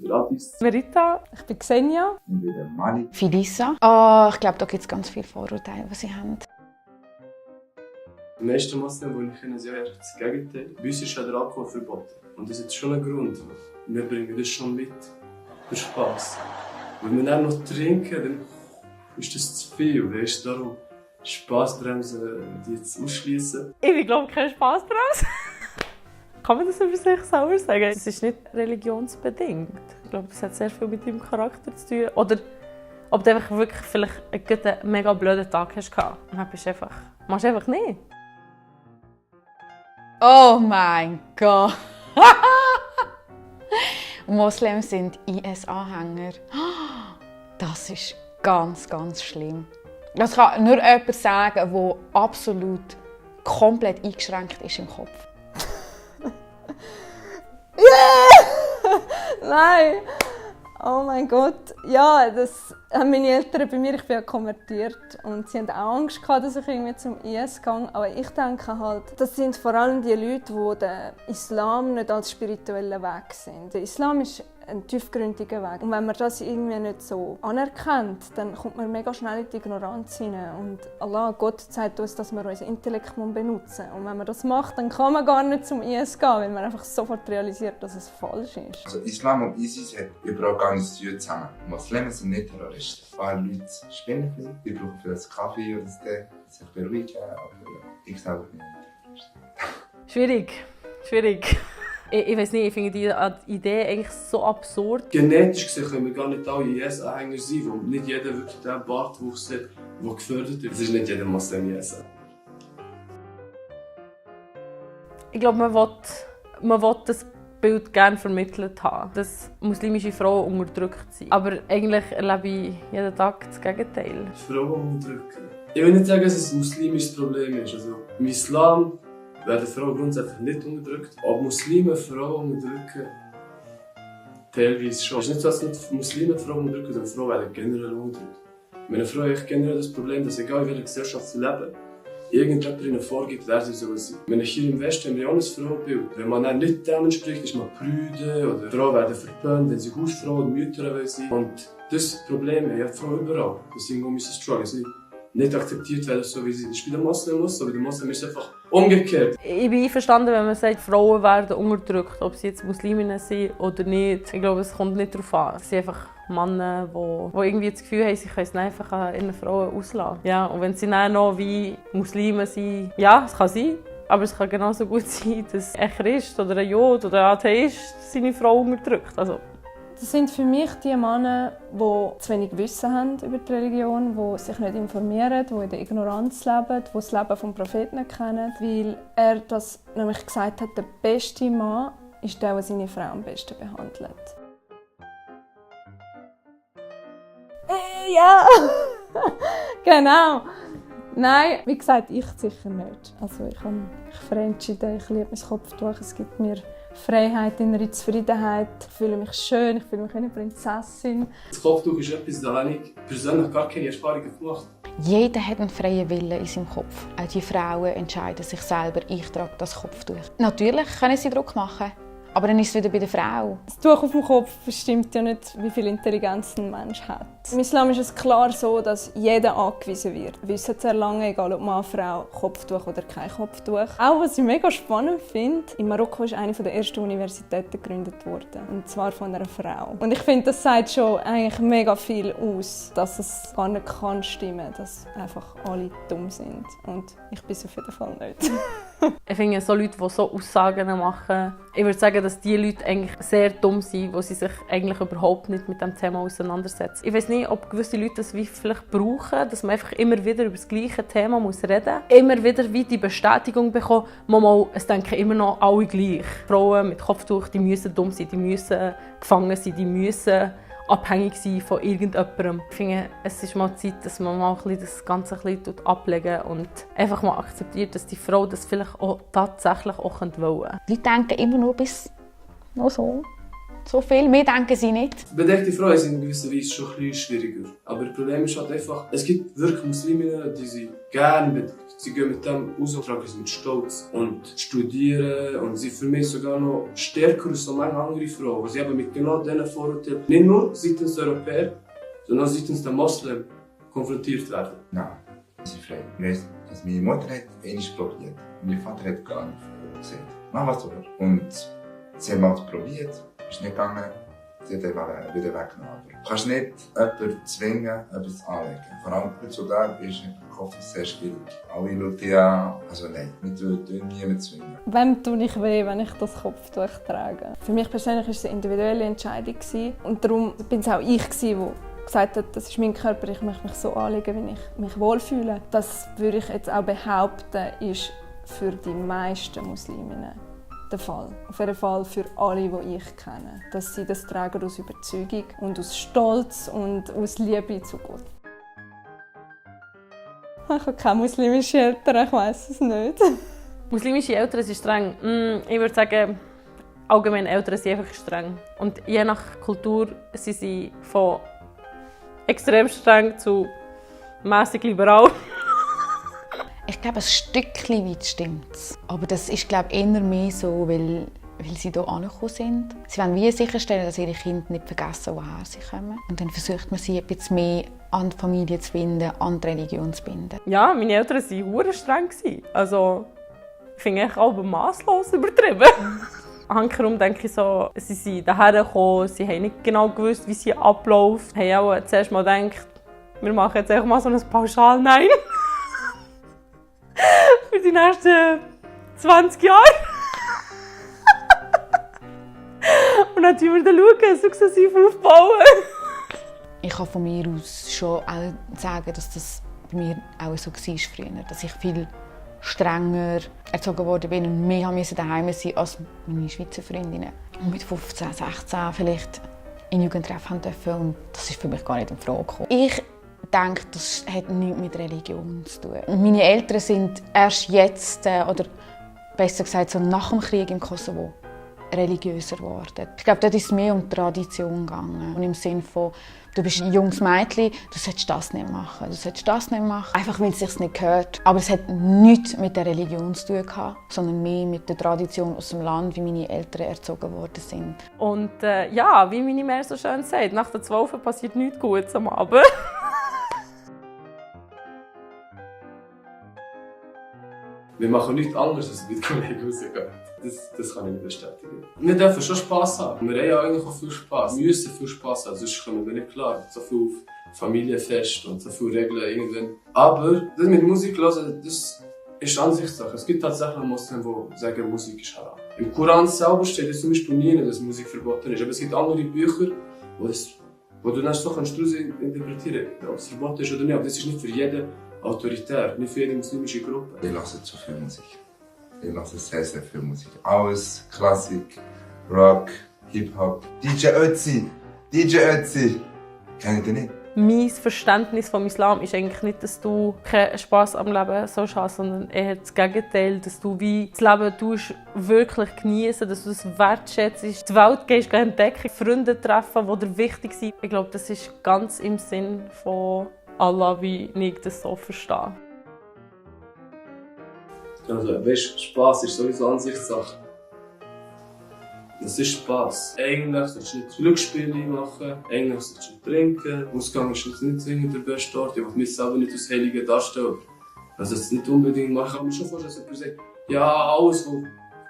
Gratis. Merita. Ich bin Xenia. Ich bin der Mali. Filissa. Ich glaube, da gibt es ganz viele Vorurteile, die sie haben. Die meisten Moslems, die ich kenne, sind ja das Gegenteil. Bei uns ist ja der Alkohol verboten. Und das ist schon ein Grund. Wir bringen das schon mit. Für Spass. Wenn wir dann noch trinken, dann ist das zu viel. Dann ist darum Spassbremsen, die jetzt ausschließen. Ich glaube, kein Spassbremse. Kann man das über sich selber sagen? Es ist nicht religionsbedingt. Ich glaube, das hat sehr viel mit deinem Charakter zu tun. Oder ob du einfach wirklich vielleicht einen mega blöden Tag hast. Und dann machst du einfach nicht. Oh mein Gott! Moslems sind IS-Anhänger. Das ist ganz, ganz schlimm. Das kann nur jemand sagen, der absolut komplett eingeschränkt ist im Kopf. Nein! Oh mein Gott. Ja, das haben meine Eltern bei mir. Ich bin ja konvertiert und sie hatten auch Angst gehabt, dass ich irgendwie zum IS gehe. Aber ich denke halt, das sind vor allem die Leute, die den Islam nicht als spirituellen Weg sehen. Der Islam ist ein tiefgründiger Weg. Und wenn man das irgendwie nicht so anerkennt, dann kommt man mega schnell in die Ignoranz hinein. Und Allah, Gott zeigt uns, dass wir unser Intellekt benutzen müssen. Und wenn man das macht, dann kann man gar nicht zum IS gehen, weil man einfach sofort realisiert, dass es falsch ist. Also Islam und ISIS haben überhaupt gar nichts zu tun zusammen. Muslimen sind nicht Terroristen. Ein paar Leute spinnen ein bisschen. Die brauchen vielleicht einen Kaffee oder Tee, sich beruhigen. Aber ich selber bin nicht Terrorist. Schwierig. Ich weiß nicht, ich finde die Idee eigentlich so absurd. Genetisch gesehen können wir gar nicht alle IS-Anhänger sein, weil nicht jeder wirklich den Bartwuchs hat, der gefördert wird. Es ist nicht jeder Moslem IS. Ich glaube, man will das Bild gerne vermittelt haben, dass muslimische Frauen unterdrückt sind. Aber eigentlich erlebe ich jeden Tag das Gegenteil. Frauen unterdrücken. Ich will nicht sagen, dass es ein muslimisches Problem ist. Also, im Islam werden Frauen grundsätzlich nicht unterdrückt. Aber Muslime Frauen unterdrücken teilweise schon. Es ist nicht so, dass nicht Muslime Frauen unterdrücken, sondern Frauen werden generell unterdrückt. Eine Frau hat generell das Problem, dass egal in welcher Gesellschaft sie leben, irgendjemand ihnen vorgibt, wer sie sollen sein. Wenn hier im Westen haben wir auch ein Frauenbild. Wenn man dann nicht dem entspricht, ist man prüde oder Frauen werden verpönt, wenn sie Hausfrauen oder Mütter sein wollen. Und das Problem haben ja Frauen überall. Deswegen müssen sie strugglen. Sie nicht akzeptiert werden, so wie sie. Das ist bei den Moslems so. Bei den Moslems ist es einfach umgekehrt. Ich bin einverstanden, wenn man sagt, Frauen werden unterdrückt, ob sie jetzt Musliminnen sind oder nicht. Ich glaube, es kommt nicht darauf an. Es sind einfach Männer, die irgendwie das Gefühl haben, sie können es einfach an ihren Frauen auslassen. Ja, und wenn sie dann noch wie Muslime sind, ja, es kann sein. Aber es kann genauso gut sein, dass ein Christ oder ein Jod oder ein Atheist seine Frau unterdrückt. Also, das sind für mich die Männer, die zu wenig Wissen haben über die Religion, die sich nicht informieren, die in der Ignoranz leben, die das Leben des Propheten nicht kennen. Weil er das nämlich gesagt hat, der beste Mann ist der seine Frau am besten behandelt. Ja, genau. Nein, wie gesagt, ich sicher nicht. Also ich habe mich frei entschieden, ich liebe mein Kopftuch, es gibt mir Freiheit, innere Zufriedenheit. Ich fühle mich schön, ich fühle mich wie eine Prinzessin. Das Kopftuch ist etwas, da habe ich persönlich gar keine Erfahrungen gemacht. Jeder hat einen freien Willen in seinem Kopf. Auch die Frauen entscheiden sich selber, ich trage das Kopftuch. Natürlich können sie Druck machen, aber dann ist es wieder bei der Frau. Das Tuch auf dem Kopf bestimmt ja nicht, wie viel Intelligenz ein Mensch hat. Im Islam ist es klar so, dass jeder angewiesen wird, Wissen zu erlangen, egal ob Mann, Frau, Kopftuch oder kein Kopftuch. Auch was ich mega spannend finde, in Marokko ist eine der ersten Universitäten gegründet worden, und zwar von einer Frau. Und ich finde, das sagt schon eigentlich mega viel aus, dass es gar nicht kann stimmen, dass einfach alle dumm sind. Und ich bin es auf jeden Fall nicht. Ich finde, so Leute, die so Aussagen machen, ich würde sagen, dass die Leute eigentlich sehr dumm sind, weil sie sich eigentlich überhaupt nicht mit dem Thema auseinandersetzen. Ich weiß nicht, ob gewisse Leute das wie vielleicht brauchen, dass man einfach immer wieder über das gleiche Thema reden muss. Immer wieder wie die Bestätigung bekommen, mal, es denken immer noch alle gleich. Frauen mit Kopftuch, die müssen dumm sein, die müssen gefangen sein, die müssen abhängig sein von irgendjemandem. Ich finde, es ist mal Zeit, dass man mal das Ganze ein bisschen ablegen und einfach mal akzeptiert, dass die Frau das vielleicht auch tatsächlich auch wollen. Die denken immer nur bis noch so. so viel. Mehr denken sie nicht. Bedeckte Frauen sind in gewisser Weise schon ein bisschen schwieriger. Aber das Problem ist halt einfach, es gibt wirklich Musliminnen, die sie gerne sie gehen mit dem raus und tragen sie mit Stolz und studieren und sie für mich sogar noch stärker als so manche andere Frauen, sie eben mit genau diesen Vorurteilen, nicht nur seitens der Europäer, sondern auch seitens der Moslem konfrontiert werden. Nein, sie sind frei. Ich weiss, dass meine Mutter hat einmal probiert. Mein Vater hat gar nicht gesagt, mach was du willst. Und sie haben es probiert, ist nicht gegangen. Sie hat einfach wieder weggenommen. Du kannst nicht jemanden zwingen, etwas anlegen. Vor allem heutzutage ist der Kopf sehr schwierig. Alle schauen ja, also nein, wir tun niemanden zwingen. Wem tue ich weh, wenn ich das Kopftuch trage? Für mich persönlich war es eine individuelle Entscheidung. Und darum war es auch ich, die gesagt hat, das ist mein Körper, ich möchte mich so anlegen, wie ich mich wohlfühle. Das würde ich jetzt auch behaupten, ist für die meisten Musliminnen der Fall. Auf jeden Fall für alle, die ich kenne. Dass sie das tragen aus Überzeugung und aus Stolz und aus Liebe zu Gott. Ich habe keine muslimischen Eltern, ich weiss es nicht. Muslimische Eltern sind streng. Ich würde sagen, allgemein Eltern sind einfach streng. Und je nach Kultur sind sie von extrem streng zu mäßig liberal. Ich glaube, ein Stückchen weit stimmt es. Aber das ist, glaube ich, eher mehr so, weil sie hier angekommen sind. Sie wollen wie sicherstellen, dass ihre Kinder nicht vergessen, woher sie kommen. Und dann versucht man sie ein bisschen mehr an die Familie zu binden, an die Religion zu binden. Ja, meine Eltern waren sehr streng. Also, ich finde ich auch masslos übertrieben. Hankerum denke ich so, sie sind hierher gekommen, sie haben nicht genau gewusst, wie sie abläuft. Sie haben auch zuerst mal gedacht, wir machen jetzt einfach mal so ein Pauschal-Nein. Für die nächsten 20 Jahre. Und dann schauen wir dann sukzessiv aufbauen. Ich kann von mir aus schon auch sagen, dass das bei mir auch so war früher. Dass ich viel strenger erzogen worden bin und mehr daheim sein als meine Schweizer Freundinnen. Und mit 15, 16 vielleicht in Jugendtreff haben dürfen und das ist für mich gar nicht in Frage gekommen. Ich denke, das hat nichts mit Religion zu tun. Und meine Eltern sind erst jetzt, oder besser gesagt so nach dem Krieg im Kosovo, religiöser geworden. Ich glaube, dort ist es mehr um Tradition gegangen. Und im Sinne von, du bist ein junges Mädchen, du solltest das nicht machen. Du solltest das nicht machen, einfach weil es sich nicht gehört. Aber es hat nichts mit der Religion zu tun gehabt, sondern mehr mit der Tradition aus dem Land, wie meine Eltern erzogen worden sind. Und ja, wie meine Mär so schön sagt, nach der 12 passiert nichts Gutes am Abend. Wir machen nichts anderes, als mit Kollegen rausgehen. Das kann ich nicht bestätigen. Wir dürfen schon Spass haben. Wir haben ja eigentlich auch viel Spass. Wir müssen viel Spass haben, sonst kommen wir nicht klar. So viel Familienfest und so viele Regeln irgendwann. Aber das mit Musik hören, das ist Ansichtssache. Es gibt tatsächlich Moslems, die sagen, Musik ist haram. Im Koran selber steht es zum Beispiel nie, dass Musik verboten ist. Aber es gibt andere Bücher, wo du dann so daraus interpretieren kannst, ob es verboten ist oder nicht. Aber das ist nicht für jeden autoritär, nicht für jede muslimische Gruppe. Ich höre zu viel Musik. Ich höre sehr, sehr viel Musik. Alles, Klassik, Rock, Hip-Hop. DJ Ötzi! DJ Ötzi! Kennt ihr nicht? Mein Verständnis vom Islam ist eigentlich nicht, dass du keinen Spass am Leben hast, sondern eher das Gegenteil, dass du wie das Leben wirklich genießen, dass du es wertschätzt, die Welt gehst, entdecken, Freunde treffen, die dir wichtig sind. Ich glaube, das ist ganz im Sinn von Allah, wie ich das so verstehe. Also, weißt, Spass ist sowieso Ansichtssache. Das ist Spass. Eigentlich solltest du nicht Glücksspiele machen, eigentlich solltest du nicht trinken. Ausgang ist jetzt nicht zwingend der beste Ort. Ich will mich selber nicht als Heilige darstellen. Also, das nicht unbedingt machen. Ich kann mir schon vorstellen, dass jemand sagt, ja, alles, was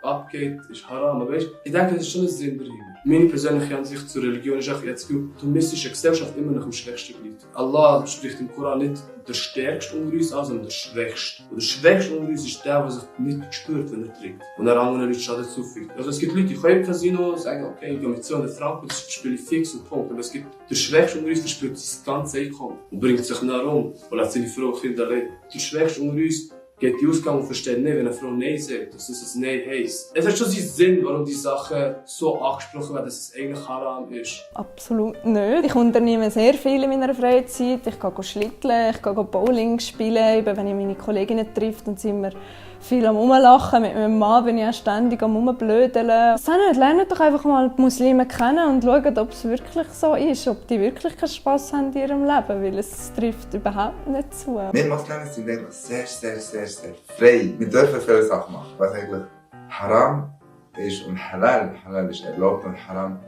abgeht, ist haram. Aber weißt, ich denke, das ist schon ein Sinn dahinter. Meine persönliche Ansicht zur Religion ist auch jetzt gut, du misst eine Gesellschaft immer nach dem Schwächsten Glied. Allah spricht im Koran nicht der Stärkste unter uns an, sondern der Schwächste. Und der Schwächste unter uns ist der, der sich nicht spürt, wenn er trinkt. Und er anderen Leuten Schaden zufügt. Also es gibt Leute, die können im Casino sagen, okay, ich gehe mit 200 Franken, das spiele ich fix und Punkt. Aber es gibt der Schwächste unter uns, verspürt sein ganzes Einkommen und bringt sich nach um und lässt seine Frau und Kinder allein. Der Schwächste unter uns geht die Ausgang und versteht nicht, wenn eine Frau Nein sagt, dass es ein Nein heisst. Es hat schon seinen Sinn, warum die Sachen so angesprochen werden, dass es eigentlich haram ist. Absolut nicht. Ich unternehme sehr viel in meiner Freizeit. Ich gehe schlitteln, ich gehe Bowling spielen. Eben, wenn ich meine Kolleginnen treffe, dann sind wir viel am Rumlachen. Mit meinem Mann bin ich auch ständig am Rumblödeln. Das nicht, lernt doch einfach mal die Muslime kennen und schaut, ob es wirklich so ist, ob die wirklich keinen Spass haben in ihrem Leben, weil es trifft überhaupt nicht zu. Wir Muslime sind eigentlich sehr frei. Wir dürfen viele Sachen machen, was eigentlich Haram ist und Halal. Halal ist erlaubt und Haram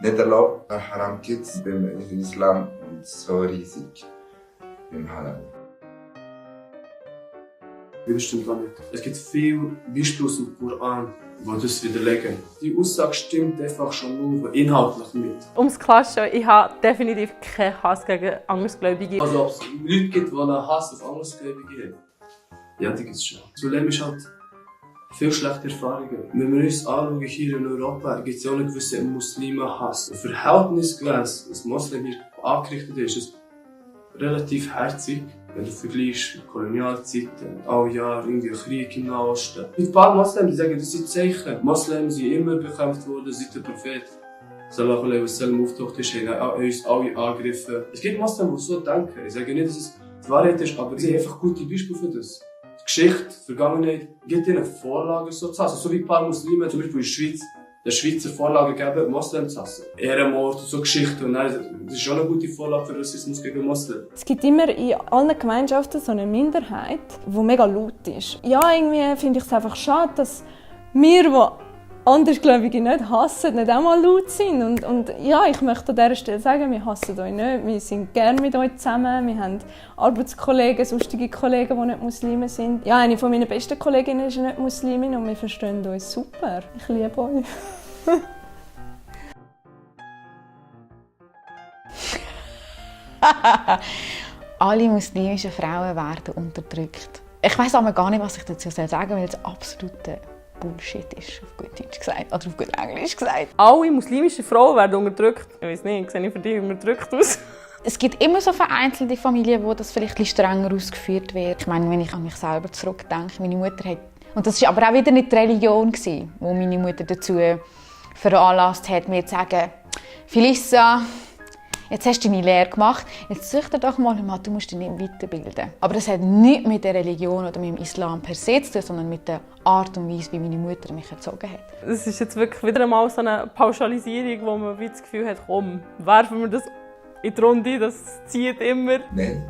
nicht erlaubt. Haram gibt es im Islam und so riesig im Halal. Das stimmt auch nicht. Es gibt viele Beispiele aus dem Koran, die das widerlegen. Die Aussage stimmt einfach schon nur inhaltlich nicht. Um es klarzustellen, ich habe definitiv keinen Hass gegen Andersgläubige. Also ob es Leute gibt, die einen Hass auf Andersgläubige haben, ja, die gibt es schon. Das Problem ist halt viel schlechte Erfahrungen. Wenn wir uns anschauen, hier in Europa, gibt es ja auch einen gewissen Muslimenhass. Und verhältnisgemäß, was Moslem hier angerichtet ist, ist relativ herzig. Wenn du vergleichst mit Kolonialzeiten, alle Jahre irgendwie ein Krieg im Nahen Osten. Mit ein paar Moslems, die sagen, das sind Zeichen. Moslems sind immer bekämpft worden, seit der Prophet sallallahu alaihi wasallam auftaucht ist, haben uns alle angegriffen. Es gibt Moslems, die so denken. Ich sage nicht, dass es die Wahrheit ist, aber sie haben einfach gute Beispiele für das. Die Geschichte, die Vergangenheit, gibt ihnen Vorlagen so zu hassen. So wie ein paar Muslime, zum Beispiel in der Schweiz, der Schweizer Vorlagen geben, Moslems zu hassen. Ehrenmord und so Geschichten. Und dann, das ist schon eine gute Vorlage für Rassismus gegen Moslems. Es gibt immer in allen Gemeinschaften so eine Minderheit, die mega laut ist. Ja, irgendwie finde ich es einfach schade, dass wir, die Andersgläubige nicht hassen, nicht auch mal laut sind. Und ja, ich möchte an dieser Stelle sagen, wir hassen euch nicht. Wir sind gerne mit euch zusammen. Wir haben Arbeitskollegen, sonstige Kollegen, die nicht Muslime sind. Ja, eine meiner besten Kolleginnen ist nicht Muslimin und wir verstehen uns super. Ich liebe euch. Alle muslimischen Frauen werden unterdrückt. Ich weiss aber gar nicht, was ich dazu sagen soll, weil es absolute Bullshit ist, auf gut Deutsch gesagt, oder auf gut Englisch gesagt. Alle muslimischen Frauen werden unterdrückt. Ich weiss nicht, sehe ich für dich unterdrückt aus? Es gibt immer so vereinzelte Familien, wo das vielleicht ein bisschen strenger ausgeführt wird. Ich meine, wenn ich an mich selber zurückdenke, meine Mutter hat... Und das war aber auch wieder nicht die Religion, die meine Mutter dazu veranlasst hat, mir zu sagen, Felissa, jetzt hast du deine Lehre gemacht, jetzt such dir doch mal, du musst dich nicht weiterbilden. Aber das hat nichts mit der Religion oder mit dem Islam per se zu tun, sondern mit der Art und Weise, wie meine Mutter mich erzogen hat. Es ist jetzt wirklich wieder einmal so eine Pauschalisierung, wo man das Gefühl hat, komm, werfen wir das in die Runde, das zieht immer. Nein.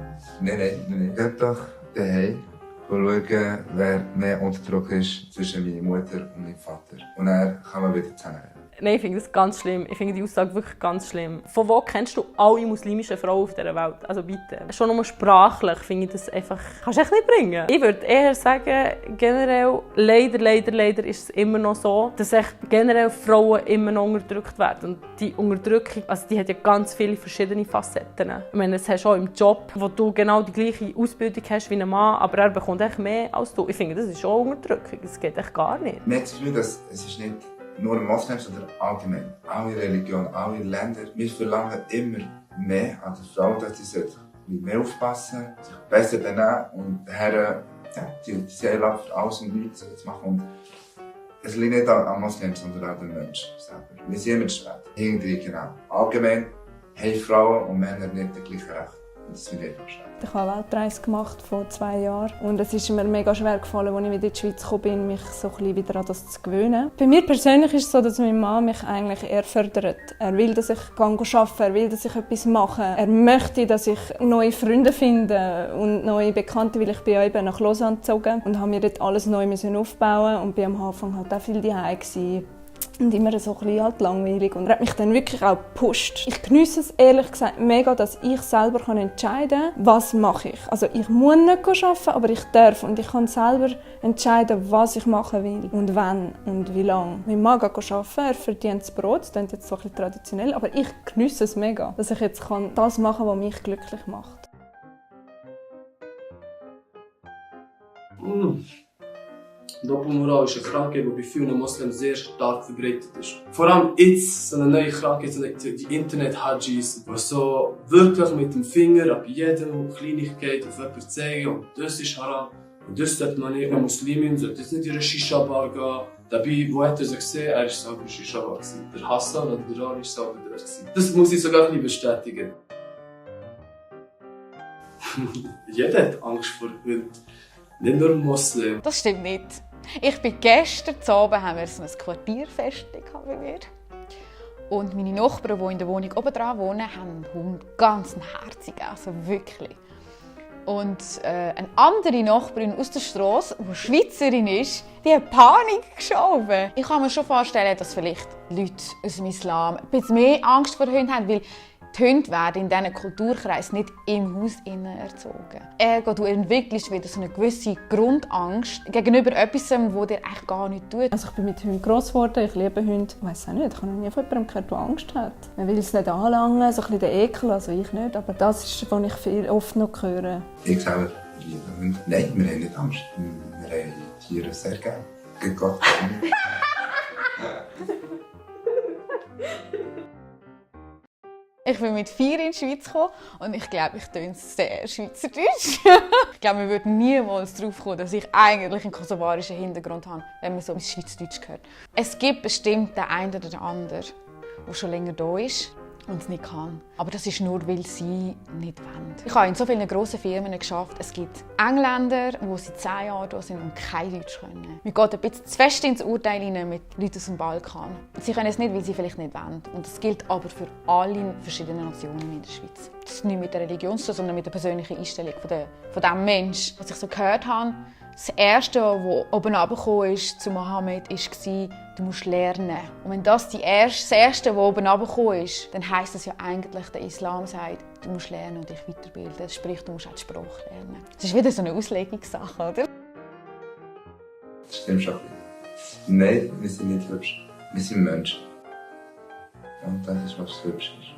Geht doch daheim schauen, wer mehr unter Druck ist zwischen meiner Mutter und meinem Vater. Und dann kann man wieder zusammenreden. Nein, ich finde das ganz schlimm. Ich finde die Aussage wirklich ganz schlimm. Von wo kennst du alle muslimischen Frauen auf dieser Welt? Also bitte. Schon nur sprachlich finde ich das einfach... Kannst du echt nicht bringen. Ich würde eher sagen, generell, leider ist es immer noch so, dass echt generell Frauen immer noch unterdrückt werden. Und die Unterdrückung, also die hat ja ganz viele verschiedene Facetten. Ich meine, das hast du auch im Job, wo du genau die gleiche Ausbildung hast wie ein Mann, aber er bekommt echt mehr als du. Ich finde, das ist schon Unterdrückung. Das geht echt gar nicht. Mir hat das Gefühl, dass es ist nicht nur Moslems, sondern allgemein. Alle Religionen, alle Länder. Wir verlangen immer mehr an der Frau, dass sie sich mehr aufpassen, sich besser benehmen und die sehr lang für alles und nichts zu machen. Und es liegt nicht an Moslems, sondern an den Menschen selber. Wir sind immer spät. Irgendwie genau. Allgemein haben Frauen und Männer nicht das gleiche Recht. Und das finde ich einfach schade. Ich habe eine Weltreise gemacht vor 2 Jahren und es ist mir mega schwer gefallen, als ich wieder in die Schweiz gekommen bin, mich so ein bisschen wieder an das zu gewöhnen. Bei mir persönlich ist es so, dass mein Mann mich eigentlich eher fördert. Er will, dass ich arbeite, er will, dass ich etwas mache. Er möchte, dass ich neue Freunde finde und neue Bekannte, weil ich bin ja eben nach Lausanne gezogen und habe mir dort alles neu aufbauen und bin am Anfang halt auch viel daheim gewesen. Und immer so ein bisschen halt langweilig. Und er hat mich dann wirklich auch gepusht. Ich geniesse es ehrlich gesagt mega, dass ich selber entscheiden kann, was mache ich. Also ich muss nicht arbeiten, aber ich darf. Und ich kann selber entscheiden, was ich machen will. Und wann und wie lange. Mein Mann geht arbeiten, er verdient das Brot. Das klingt jetzt so ein bisschen traditionell. Aber ich geniesse es mega, dass ich jetzt das machen kann, was mich glücklich macht. Doppelmoral ist eine Krankheit, die bei vielen Moslems sehr stark verbreitet ist. Vor allem jetzt so eine neue Krankheit, so die Internet-Hajis, die so wirklich mit dem Finger ab jedem Kleinigkeit auf jemanden zeigen und das ist haram. Und das sollte man nicht. Eine Muslimin sollte jetzt nicht in eine Shisha-Bar gehen. Dabei, wo hat er sich gesehen? Er war selber in einer Shisha-Bar. Der Hassan oder der Rani war selber der. Das muss ich sogar ein bisschen bestätigen. Jeder hat Angst vor Hund. Nicht nur Moslem. Das stimmt nicht. Ich bin gestern Abend, haben wir so ein Quartierfest bei mir. Und meine Nachbarn, die in der Wohnung oben dran wohnen, haben einen Hund, ganz herzig, also wirklich. Und eine andere Nachbarin aus der Straße, die Schweizerin ist, die hat Panik geschoben. Ich kann mir schon vorstellen, dass vielleicht Leute aus dem Islam ein bisschen mehr Angst vor Hunden haben, weil die Hunde werden in diesen Kulturkreisen nicht im Haus erzogen. Du entwickelst wieder so eine gewisse Grundangst gegenüber etwas, das dir eigentlich gar nicht tut. Also ich bin mit Hunden gross geworden, ich liebe Hunde. Ich weiss auch nicht, ich habe noch nie von jemandem gehört, der Angst hat. Man will es nicht anlangen, so ein bisschen den Ekel, also ich nicht. Aber das ist, was ich oft noch höre. Ich selber liebe Hunde. Nein, wir haben nicht Angst. Wir haben Tiere sehr gerne. Geht Gott. Ich bin mit 4 in die Schweiz gekommen und ich glaube, ich töne sehr schweizerdeutsch. Ich glaube, man würde niemals darauf kommen, dass ich eigentlich einen kosovarischen Hintergrund habe, wenn man so ins Schweizerdeutsch hört. Es gibt bestimmt den einen oder den anderen, der schon länger da ist und es nicht kann. Aber das ist nur, weil sie nicht wollen. Ich habe in so vielen grossen Firmen geschafft. Es gibt Engländer, die seit 10 Jahren da sind und kein Deutsch können. Wir gehen ein bisschen zu fest ins Urteil hinein mit Leuten aus dem Balkan. Sie können es nicht, weil sie vielleicht nicht wollen. Und das gilt aber für alle verschiedenen Nationen in der Schweiz. Das ist nicht mit der Religion zu tun, sondern mit der persönlichen Einstellung von diesem Menschen. Was ich so gehört habe, das Erste, was oben runtergekommen ist zu Mohammed, war, du musst lernen. Und wenn das das Erste, was oben runtergekommen ist, dann heisst das ja eigentlich, der Islam sagt, du musst lernen und dich weiterbilden. Sprich, du musst auch die Sprache lernen. Das ist wieder so eine Auslegungssache, oder? Das stimmt schon. Nein, wir sind nicht hübsch. Wir sind Menschen. Und das ist, was hübsch ist.